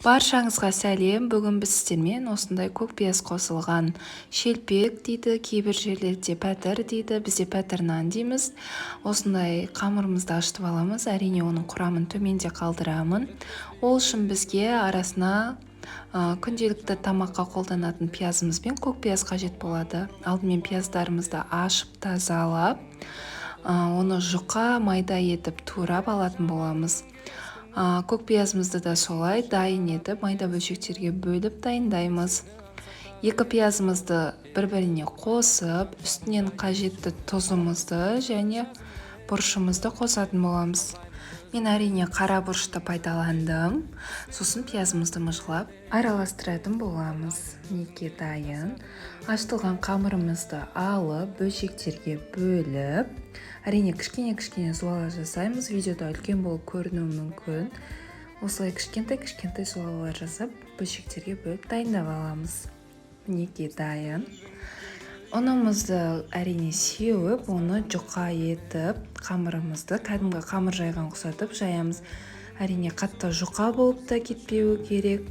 Баршаңызға сәлем! Бүгін біз сіздермен осындай көк пияз қосылған шелпек дейді, кейбір жерлерде пәтір дейді, бізде пәтір нан дейміз. Осындай қамырымызды ашытып аламыз. Әрине, оның құрамын төменде қалдырамын. Ол үшін бізге арасына күнделікті тамаққа қолданатын пиязымыз бен көк пияз қажет болады. Алдымен пияздарымызды ашып, тазалап, оны жұқа майда етіп турап алатын боламыз. Көк пиязымызды да солай дайын етіп, майда бөлшектерге бөліп дайындаймыз. Екі пиязымызды бір-біріне қосып, үстінен қажетті тұзымызды және бұрышымызды қосатын боламыз. Мен, әрине, қара бұрышты пайдаландым. Сосын пиязымызды мыжғылап араластыратын боламыз. Мінекей, дайын. Ашытылған қамырымызды алып, бөлшектерге бөліп, әрине, кішкене кішкене зуала жасаймыз. Видеода үлкен болып көрінуі мүмкін. Осылай кішкентай кішкентай зуалалар жасап, бөлшектерге бөліп дайындап аламыз. Мінекей, дайын. Ұнымызды, әрине, сеуіп, оны жұқа етіп, қамырымызды кәдімгі қамыр жайған ұқсатып жаямыз. Әрине, қатты жұқа болып та кетпеуі керек,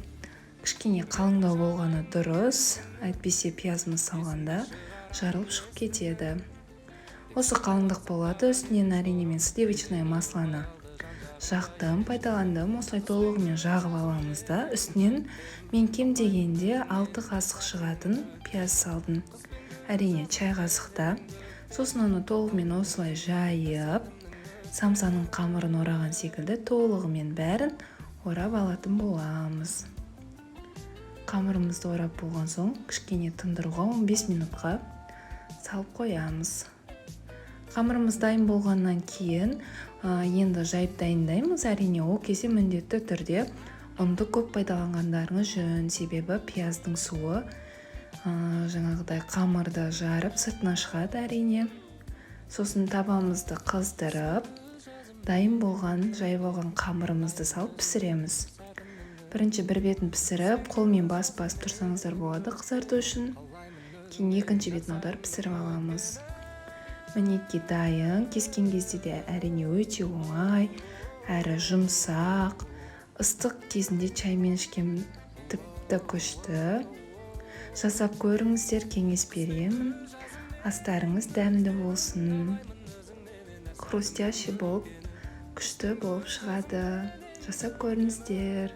кішкене қалыңдау болғаны дұрыс, әйтпесе пиязымыз салғанда жарылып шығып кетеді. Осы қалыңдық болады. Үстінен, әрине, мен сливочное маслоны жақтым, пайдаландым. Осылай толығымен жағып аламыз да, үстінен мен кем дегенде 6 қасық шығатын пияз салдым, әрине, чай қасықта. Сосын оны толығымен осылай жайып, самсаның қамырын ораған секілді толығымен бәрін орап алатын боламыз. Қамырымызды орап болған соң, кішкене тындыруға 15 минутқа салып қоямыз. Қамырымыз дайын болғаннан кейін, енді жайып дайындаймыз. Әрине, ол кезде міндетті түрде ұнды көп пайдаланғандарыңыз жөн, себебі пияздың суы жаңағыдай қамырды жарып, сыртына шығады, әрине. Сосын табамызды қыздырып, дайын болған, жайып алған қамырымызды салып пісіреміз. Бірінші бір бетін пісіріп, қолмен басып басып тұрсаңыздар болады қызарту үшін. Кейін екінші бетін аударып пісіріп аламыз. Мінекей, дайын. Кескен кезде де, әрине, өте оңай әрі жұмсақ. Ыстық кезінде чаймен ішкен тіпті күшті. Жасап көріңіздер, кеңес беремін. Астарыңыз дәмді болсын, хрустящий болып, күшті болып шығады. Жасап көріңіздер.